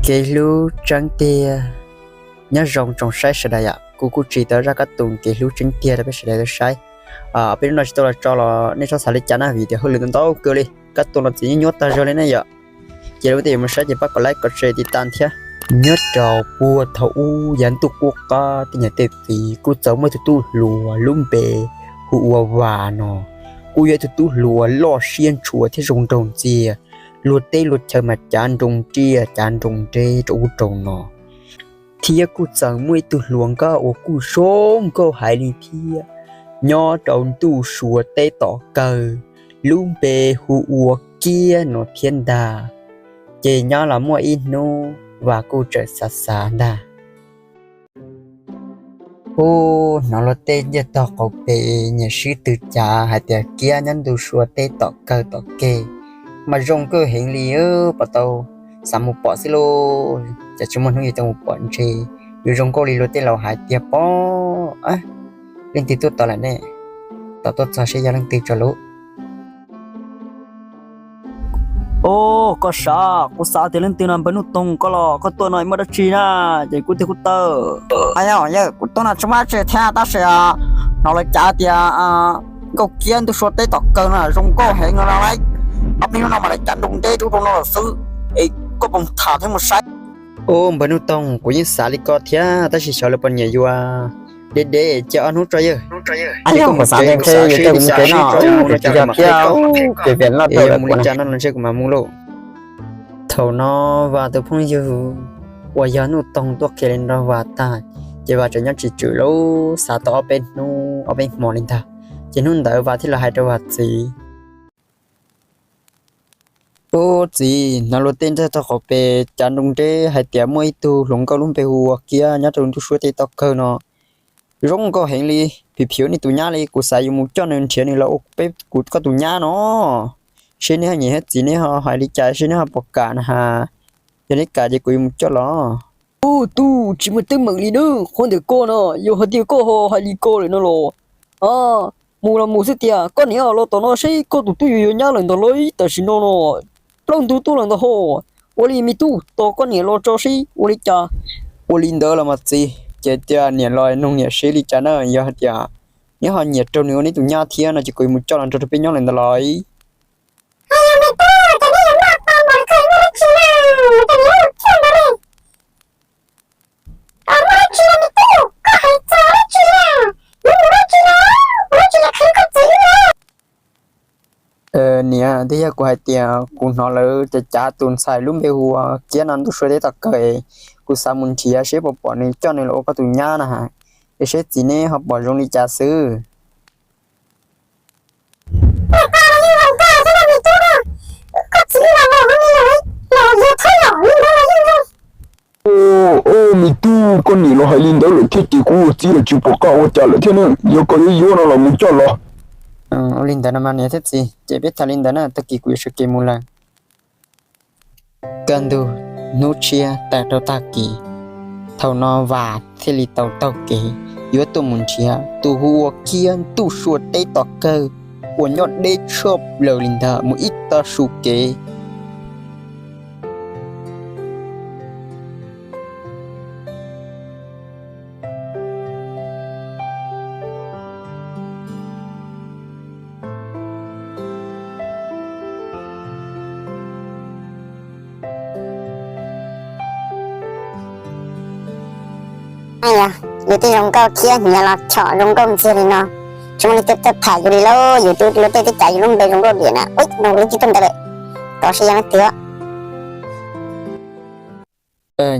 Kev hlub tseeb tiag. Nyob zoo tsoom saib sawv daws yom, kuv kuj tsis tau zaj kab tus kev hlub tseeb tiag rau peb sawv daws tau saib. Peb hnub no tsis tau los tso los nej txhob xav li cas na, vim tias hauj lwm ntau ntau kawg li, kab tus los txiv nyuaj nyuaj tag zog li na yom. Ces lawv tej yuav mus saib ces pab kom like kom share tiv tas thiab. Nyob rau puag thaum ub yav ntuj qub qab, tej niam tej txiv kuj txawm muaj ib tug tub hluas lub npe hu ua Vas no. Kuj yog ib tug tub hluas loj siab ntshua thiab zoo nraug ntxiag. Luag teb luag chaw mas cav nroo riaj cav nroo nreb rau ub rau no, thiab kuj txawm muaj ib tug hluas nkauj uas kuj zoo nkauj heev li thiab, nyob rau ntuj sua teb tom kawg, lub npe hu ua Kiab no thiab ntag. Ces nyob los muaj ib hnub Vas kuj txawm xav xav ntag. Ub, hnov luag tej ntiaj tog qaum pem nyiam sib tw cav hais tias Kiab nyob ntuj sua teb tom kawg tom keg, mas zoo nkauj heev li, puas tau xav mus pom xwb lauj. Cas tsis muaj hnub yuav tau mus pom ntshe yuav zoo nkauj li luag tej laus hais tiag pob. Leej twg tuaj tos lawm ne? Tos tuaj txog seb yog leej twg tso lauj. Ub, koj sav, kuv xav tias leej twg no npawg Nuj Toog, koj los koj tuaj no muaj dab tsi na? Ces kuv twb kuj tawm. Yog, kuv tuaj no tsis muaj dab tsi thiab tab sis hnov lawv cav tias Nkauj Kiab ntuj sua teb tom kawg no zoo nkauj heev no lauj. Ob peb hnub no mas lawv cav nroo nreb rau ub rau no lawm xwb, es koj puas tham thiab mus saib? Ub, npawg Nuj Toog, kuv yeej xav li ko thiab tab sis xyov lawv puas nyiam yuav. Deb deb, cia ob hnub tso yawg. Kuv xav tias ntshe yus coj kuv mus kev no, yog thiab, kev tias loj tuaj lawm mus li cas no los ntshe kuv mam mus lauj. Thaum no Vas tus phooj ywg uas yog Nuj Toog tuaj qhia li nrog Vas tag, ces Vas tseem nyob tsis tswm lauj, xav tau ob peb hnub ob peb hmo li ntag. Ces hnub ntawd Vas thiaj los hais rau Vas txiv. Ub txiv, hnov luag tej ntiaj tog qaum pem cav nroo nreb hais tias muaj ib tug hluas nkauj lub npe hu ua Kiab nyob rau ntuj sua teb tom kawg no, zoo nkauj heev li, phim phim ua nej tus nyab li. Kuv xav yuav mus coj nws nrhiav nws los ua peb kuv koj tus nyab no. Seb neb ho niam thiab txiv neb ho hais li cas, seb neb ho puas kam na has. Yog neb kam ces kuv yuav mus coj los. Ub tub, tsis muaj teeb meem li na, qhov ntawm koj no yog hais tias koj ho hais li ko lawm no los, mus los mus xwb tiag. Koj niam los tom no seb koj tus tub yuav yuav nyab lawm ntag lauj, tam sim no no plaub ntug tuaj lawm ntag ho. Ua li me tub, tos koj niam los tso seb ua li cas. Ua li ntawd los mas txiv, ces tias niam los nug niam seb li cas na, yog hais tias neb ho nyiam raug nws ua neb tus nyab thiab no ces kuv yuav mus coj los nrog rau peb nyob lawm ntag lauj. Niam, twb yog kuv hais tias kuv hnov lawv cav cav tus ntxhais lub npe hu ua Kiab no ntuj sua teb tom kawg, kuv xav mus nrhiav seb puas pom nws coj nws los ua koj tus nyab na, es seb txiv neb ho pom zoo li cas xwb. Ub, me tub, koj niam los hais li ntawd lawm thiab ces kuv ua txiv los tsis pom qab ua cas lawm thiab na, yog koj yuav yuav no los mus coj los. Ua li ntawd no mas niam thiab txiv, ces peb tham li ntawd na, tag kis kuv yuav sawv kev mus lawm. Kaj ntug hnub tshiab tawm rau tag kis, thaum no Vas thiaj li tau taug kev yuav tuaj mus nrhiav tus hu ua Kiab ntuj sua teb tom kawg uas nyob deb tshaj plaws li ntag mus ib tag su kev. Yus twb zoo nkauj thiab nyiam los chom zoo nkauj ntxiag li no, tsis muaj leej twg tuaj tham yus li lauj. Yus twb luag tej twb cav yus lub npe zoo nkauj diam na. Ub, no kuv twb tsis tuaj ntawd lawm, tos seb yog leej twg.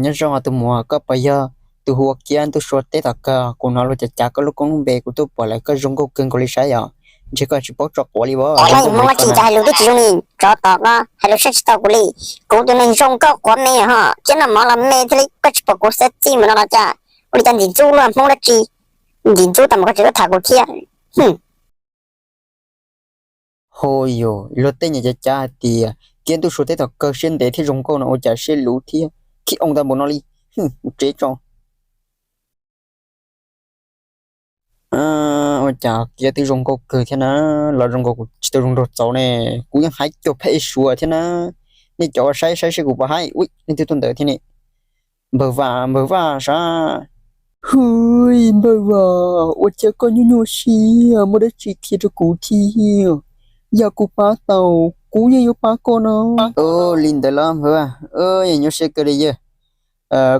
Nyob zoo os tus muam, koj puas yog tus hu ua Kiab ntuj sua teb tom kawg? Kuv hnov luag cav cav koj lub koob lub npe, kuv tuaj pom lawm, koj zoo nkauj kawg nkaus li saib os. Ntshe koj tsis paub tso quav li os. Hmoob dab tsi cov hais lus twb tsis zoo li, tsov tom koj hais lus saib tsis tau kuv li. Kuv tus neeg zoo nkauj quav me ho, Kiab noj mov los me thiaj li, koj tsis pom kuv xav txij mus no los cas? Ua li cas ntxim ntxub luaj Hmoob dab tsi, ntxim ntxub tau mas koj tseem tuaj tham kuv thiab. Ho yog luag tej niam cav cav hais tias Kiab ntuj sua teb tom kawg siab ntev thiab zoo nkauj no ua cas siab luv thiab khib oo tau npaum no li. Mus tsev tso. Ua cas Kiab twb zoo nkauj kawg thiab na, los zoo nkaus kuv tsis tau zoo nraug txaus ne. Kuv yeej haib cuag phab ej suav thiab na. Nej cov ua saib saib seb kuv puas haib. Ui, leej twg tuaj ntawd thiab ne? Npawg Vaj, npawg Vaj sav. Hwj, npawg Vaj, ua cas koj nyuaj nyuaj siab, muaj dab tsi qhia rau kuv thiab? Yog kuv pab tau, kuv yeej yuav pab koj no. Li ntawd los npawg Vaj, nyuaj siab kawg li yawg.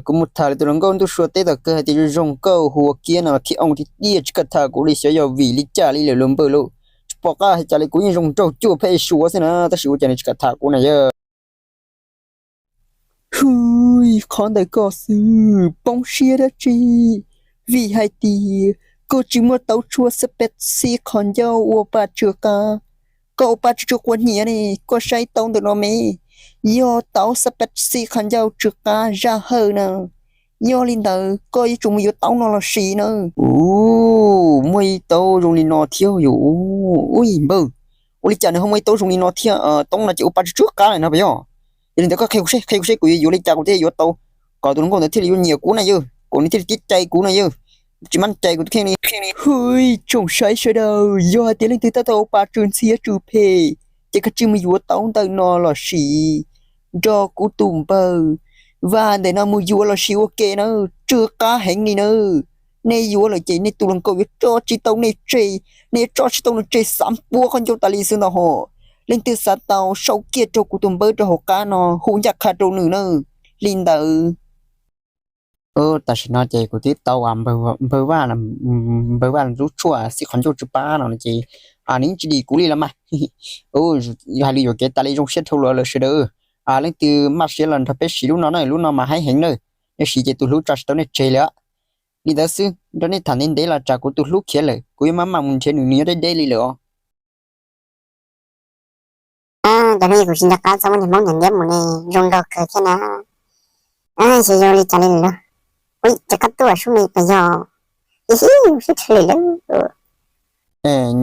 Kuv mus tham lawv tus hluas nkauj ntuj sua teb tom kawg hais tias zoo zoo nkauj hu ua Kiab no los Kiab Ooj tiag tiag, tsis kam tham kuv li, xyov yog vim li cas li lawm los npawg lauj. Tsis pom qab hais cas li, kuv yeej zoo nraug cuaj pheej suav xwb na, tab sis ua cas nws tsis kam tham kuv na yawg. Hwj, qhov ntawd koj xwb, poob siab dab tsi? Vim hais tias koj tsis muaj tauv tshua xab pes xib qhov ncauj ua pa tsw qab. Koj ua pa tsw tsw quas hniav ne, koj saib tauv ntawm no me, yog tauv xab pes xib qhov ncauj tsw qab zaj hawj na. Yog li ntawd koj yuav tsum mus yuav tauv no los sis na. Ub, muaj ib tauv zoo li no thiab yus. Ub, npawg, ua li cas nws ho muaj ib tauv zoo li no thiab? Tauv no ces ua pa tsw tsw qab lawm no puas yog? Yog li ntawd koj qhia kuv seb, qhia kuv seb kuv yuav yuav li cas kuv thiaj yuav tau kom tus hluas nkauj ntawd thiaj li yuav nyiam kuv na yawg, kom nws thiaj li tib cai kuv na yawg, tsis mab cai kuv tus kheej li. Hwj, tsoom saib sawv daws, yog hais tias leej twg tab tom ua pa tsw ntxhiab tsw phem, ces kav tsij mus yuav tauv ntawm no los sis nrog kuv tus npawg Vaj ntawm no mus yuav los sis ua ke na, tsw qab heev li na. Nej yuav lawm ces nej tus hluas nkauj yuav tso tsis tau nej tseg, nej yuav tso tsis tau nws tseg xav puab qhov ncauj tas li xwb ntag hos. Leej twg xav tau sau kiag rau kuv tus npawb rau hauv qab no hu ncaj qha rau nws na. Li ntawd. Tam sim no ces kuv twb tau npawg Vaj, npawg Vaj lub tshuaj xib qhov ncauj tsw pab no ces nws tsis dim kuv li los mas. Hais lus yuam kev tas li, zoo siab dhau los lawm sawv daws. Leej twg maj siab los nrog peb siv lub no na, lub no mas haib heev na. Nej siv ces tus hlub tso tsis tau nej tseg li. Li ntawd xwb, nrog nej tham ntev ntev los tsam kuv tus hlub khiav lawm, kuv yuav maj mam mus nrhiav nws, nws nyob deb deb li lawm os. Cov phooj ywg, kuv tsis nco qab txog muab niag Hmoob nyiam ntiab mus ne, zoo nraug kawg thiab na. Xyov zoo li cas li lawm lauj. Ui, cas koj tuaj sub me pas yog. Ib, sib thw li lawm.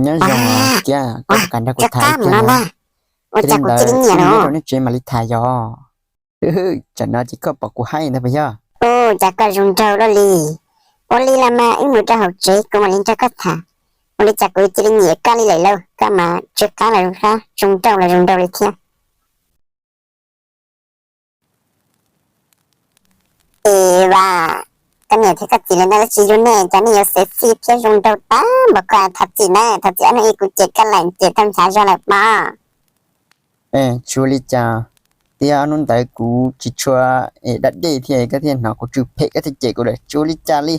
Nyob zoo kiag, koj puas kam nrog kuv tham ib pliag no? Ua cas kuv cia li nyiam los? Nyob rau nej tsev mam li tham yog. Tsam no ces koj pom kuv haib ntag puas yog? Ua cas koj zoo nraug luaj li. Ua li los mas wb mus rau hauv tsev kuv mam li nrog koj tham. Ua li cas kuv cia li nyiam koj li lawm lauj, koj mas tsw qab los zoo qab, zoo nraug los zoo nraug li thiab. Es Vaj, koj niam thiab koj txiv lawv ntawd tsis yuav nej, cas nej yuav sexy thiab zoo nraug tag npaum koj? Thov txim na, thov txim, ob hnub ib kuv cem koj lawm, cem tau nchav zog lawm pob. Tsis ua li cas, tiam hnub ntawd kuv tsis tshua dab dej thiab koj thiaj hnov kuv tsw phem koj thiaj cem kuv lawm, tsis ua li cas li.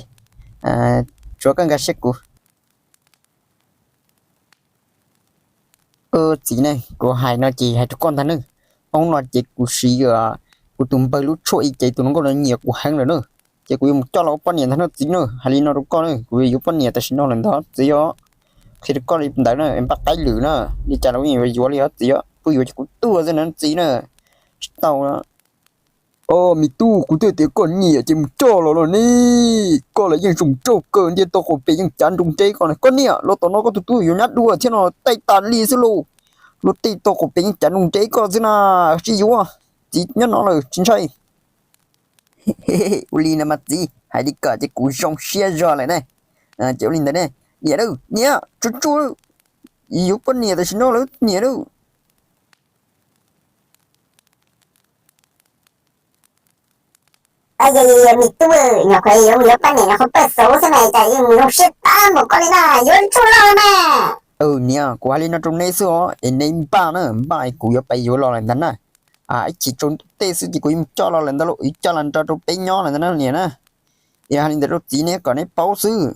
Tsuav koj nkag siab kuv. Txiv ne, kuv hais no ces hais rau koj ntag ne. Hnub no ces kuv siv kuv tus npawg lub tshuaj ib ce, tus hluas nkauj no nyiam kuv heev lawm na. Ces kuv yuav mus coj los ua poj niam ntag no txiv na, hais li no rau koj na, kuv yuav yuav poj niam tam sim no lawm ntag txiv os. Qhia rau koj li ntawd na, npaj qaib lwm na, li cas los yeej yuav yuav li os txiv os, pheej yuav ces kuv tuag xwb na txiv na. Tsis tau. Os me tub, kuv twb tias koj nyiam ces mus coj los los ne. Koj los yeej zoo nraug kawg, ntiaj teb qaum pem yeej cav nroo nreb koj na. Koj niam, los tom no koj tus tub yuav nyab dua thiab no, tej tas li xwb lauj. Luag tej teb qaum pem yeej cav nroo nreb koj xwb na. Tsis yuav, txiv nyob no lawm tsis ntshai. Ua li no mas txiv, hais li kom ces kuv zoo siab zog lawm ne. Ces ua li ntawd ne, niam, niam, tsuag tsuag, yuav poj niam tam sim no lawm niam. Me tub, nyuam qhuav yuav mus yuav poj niam nyuam qhuav pawj xauv xwb mas cas yeej mus zoo siab tag npaum koj li na, yuav tsuag los na. Niam, kuv hais li no rau neb xwb os, es neb npaj na, npaj kuv yuav pais yuav los lawm ntag na. Ib chim tsaus ntuj tej xwb ces kuv yuav mus coj los lawm ntag lauj, yuav coj los nrog rau peb nyob lawm ntag na niam na. Yog hais li ntawd rau txiv neb kom neb paub xwb,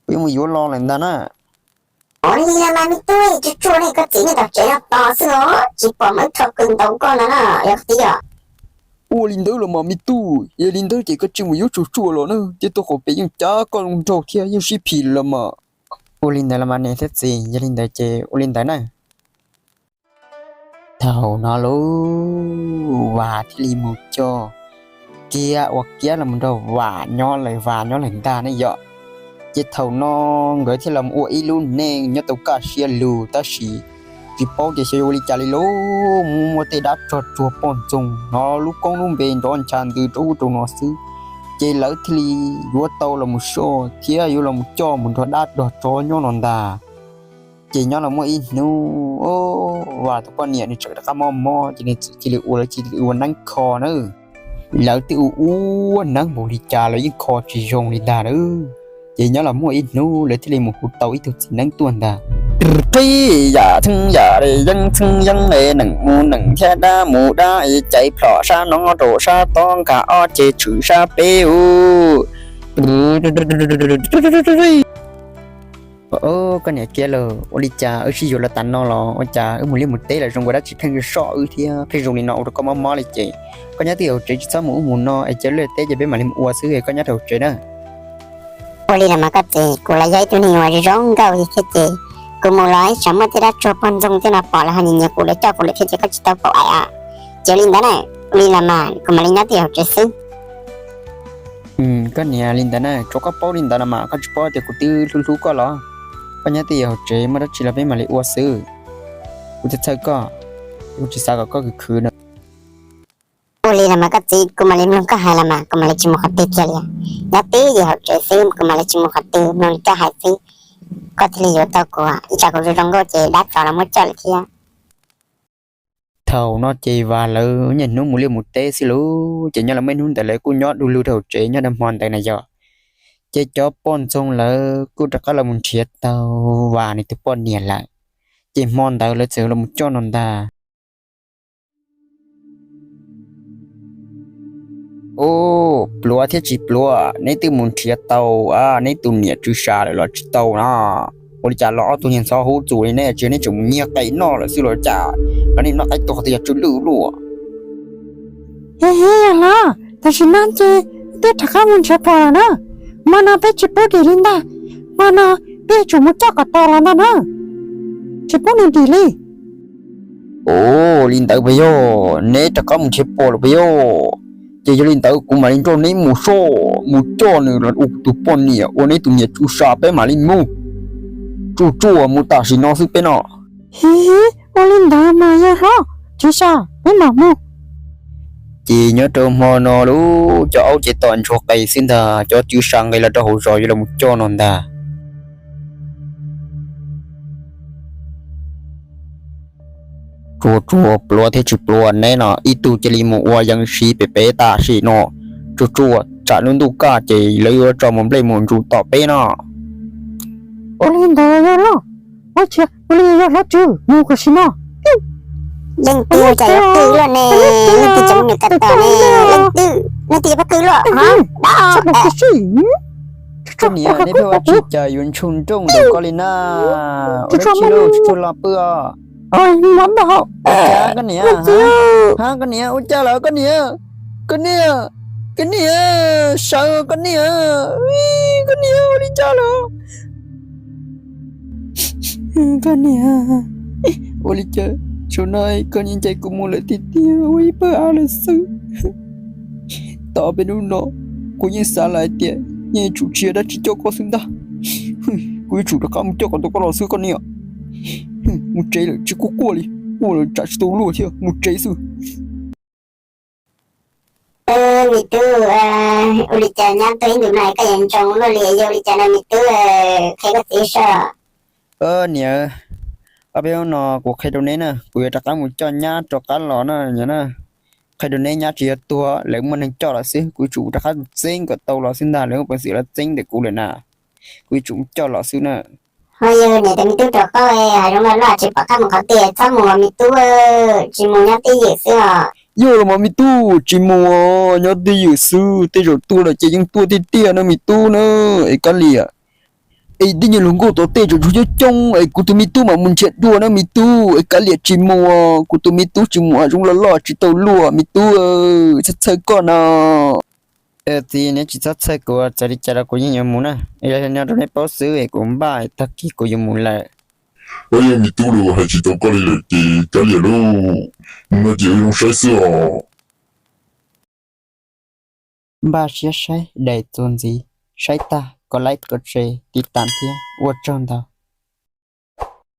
kuv yuav mus yuav los lawm ntag na. Ua li mas me tub, tsuag tsuag ne, koj txiv nej tom tsev no tos xwb los tsis pom muaj ib qho kawg ntaus koj no na, yog koj txiv os. Ua li ntawd los mas me tub, yog li ntawd ces koj tsis mus yuav tsuag tsuag los na, tej teb qaum pem yeej cav koj zoo nraug thiab yeej sib phim los mas. Ua li ntawd los mas niam thiab txiv, yog li ntawd ces ua li ntawd na. Thaum no lauj, Vas thiaj li mus coj Kiab, ua Kiab los nrog Vas nyob lawm, Vas nyob lawm ntag ne yom. Ces thaum no nkawd thiaj los ua ib lub neej nyob tau kaj siab lug, tab sis tsis paub tias xyov yuav ua li cas li lauj, muaj tej dab tsog tsuag poj ntxoog hnov lub koob lub npe nrov ncha ntws rau ub rau no xwb. Ces lawv thiaj li yuav tau los mus soj thiab yuav los mus coj mus nrog dab nrog tsov nyob no ntag. Ces nyob los muaj ib hnub, Vas tus poj niam nws tseem rov qab mob mob, ces nws txawm cia li ua, lawv cia li ua neeb kho na. Lawv twb ua ua neeb npaum li cas lawv yeej kho tsis zoo li ntag na. Ces nyob los muaj ib hnub lawv thiaj li mus hu tau ib tug txiv neeb tuaj ntag. Qib yam txheeb yam li yeeb txheeb yeeb es nees mus nees thiab dab mus dab es caiv plhom sab no rau sab tod nkag ob ceg tshwm sab peb u. Koj niam kiag lawm, ua li cas wb sib yuav los tas no los ua cas wb mus liaj mus teb los zoo ua dab tsi pheej soj wb thiab pheej zoo li no ua rau koj mob mob li ces koj nyob twj ywm hauv tsev tsis txhob mus ub mus no es cia wb liaj teb ces peb mam li mus ua xwb es koj nyob rau hauv tsev na. Ua li los mas koj txiv, kuv los yog ib tug neeg uas zoo nkauj thiab ces kuv mus los ib tsam muaj tej dab tsog poj ntxoog tej no pom lawv ho nyiam nyiam kuv lawv coj kuv lawm thiab ces koj tsis tau paub aim os. Ces ua li ntawd na, ua li los mas kuv mam li nyob twj ywm hauv tsev xwb. Koj niam, li ntawd na, tsuav koj paub li ntawd los mas koj tsis paub tias kuv twb hlub hlub koj los? Koj nyob twj ywm hauv tsev, muaj dab tsi los peb mam li ua xwb. Kuv txhawj txhawj koj, kuv tsis xav kom koj khwv khwv na. Ua li los mas koj txiv, kuv mam li mloog koj hais los mas kuv mam li tsis mus qhov twg kiag li. Nyob twj ywm hauv tsev xwb kuv mam li tsis mus qhov twg, mloog li koj hais xwb. Koj thiaj li yuav tau kuv, ib tsam kuv zoo zoo nkauj ces dab tsov los muab coj lawm thiab. Thaum no ces Vas lawv niaj hnub mus liaj mus teb xwb lauj, ces nyob los muaj ib hnub ntawd lawv kuj nyob du lug rau hauv tsev nyob rau hmo ntawd na yog. Ces cov poj ntxoog lawv kuj rov qab los mus nrhiav tau Vas nws tus poj niam lawm, ces hmo ntawd lawv txawm los mus coj no ntag. Ub, pluav thiab tsis pluav, neb twb mus nrhiav tau neb tus niam tsw sa lawm los tsis tau no? Ua li cas los ob tug niag ntxhov hub txus li neb, tsis yog neb tseem mus nyiag qe noj lawm xwb los cas? Los nej noj qaib tuag twb yog tsw lwj luaj. Hev hev, yog hlob, tam sim no ces peb rov qab mus nrhiav pom lawm na. Hmo no peb tsis pub dim li ntag, hmo no peb yuav tsum mus coj kom tau los ntag na, tsis pub nws dim li. Ua li ntawd puas yog, neb rov qab mus nrhiav pom lawm puas yog? Ces yog li ntawd kuv mam li nrog neb mus soj, mus coj nws los ua kuv tus poj niam, ua neb tus niam tsw sa peb mam li mus. Tsuj tsuaj, mus tam sim no xwb peb no. Hev, ua li ntawd mas yog hlob, tsw sa peb mam mus. Ces nyob rau hmo no lauj, cov aub ces tom ntsuag qe xwb ntag, cov tsw sa nqis los rau hauv zos yuav los mus coj no ntag. Tsuag tsuag, pluav thiab tsis pluav, neb no ib tug cia li mus ua yees siv pem pem tam sim no. Tsuag tsuag, tsam lub ntuj kaj ces lawv yuav tso mus nplej mus ntsus tom peb no. Ua li ntawd yog loj, ua li yog hlob tsw, mus tam sim no. Leej twg cas yuav qw luaj ne, leej twg tseem mus nws kab tom ne, leej twg, leej twg yuav pab qw luaj. Koj niam, neb pheej ua tsis cas yuav ntshug nrooj ntawm koj li na. Ua dab tsi lauj, tsuag tsuag los pw os. Koj niam, ha koj niam, ua cas lawm koj niam? Koj niam, koj niam, sawv koj niam, koj niam ua li cas lawm? Koj niam, ua li cas zaum no koj niam ncaim kuv mus lawm tiag tiag, ua ib pawg av lawm xwb. Tau ob peb hnub no kuv yeej xav lawm hais tias yeej yuav tsum tsis yog dab tsi coj koj xwb ntag. Kuv yuav tsum rov qab mus coj kom tau koj los xwb koj niam. Mus tsev lawm, tsis quaj quaj li, quaj lawm tsam tsis tau luag thiab, mus tsev xwb. Me tub, ua li cas nyob tuaj ib ntus no koj yuav ntsoov luaj li, yog ua li cas no me tub, qhia koj txiv saib. Niam, ob peb hnub no kuv qhia rau neb na, kuv yuav rov qab mus coj nyab rov qab los na, qhia rau neb nyab tsis yog tuag, lawv muaj neeg coj los xwb, kuv yuav tsum rov qab txeeb kom tau los xwb ntag, lawv muaj peev xwm los txeeb ntawm kuv lawm na. Kuv yuav tsum mus coj los xwb na. Ho yog niam tus me tub rov qab hais zoo loj loj tsis pom qab mus qhov twg, txhob mus os me tub, tsis mus nyob twj ywm xwb os. Yog los mas me tub, tsis mus os, nyob twj ywm xwb, tej zaum tuaj lawm ces yeej tuaj tiag tiag na me tub na, es kav liam. Es tej nyuag hluas nkauj tom tej tseem tshuav coob coob es kuv tus me tub mam mus nrhiav dua na me tub, es kav liam tsis mus os, kuv tus me tub tsis mus, zoo loj loj tsis tau luag me tub, txhawj txhawj koj na. Txiv, neb tsis txhob txhawj kuv, txawm li cas los kuv yeej yuav mus na, es yog nyob rau neb paub xwb es kuv npaj tag kis kuv yuav mus lawm. Yog me tub los hais tsis tau koj li lawm ces kav liam lauj, no ces wb zoo saib xwb os. Npaj siab saib daim txuas ntxiv, saib tag kov like kov share tiv tam thiab ua tsaug ntau.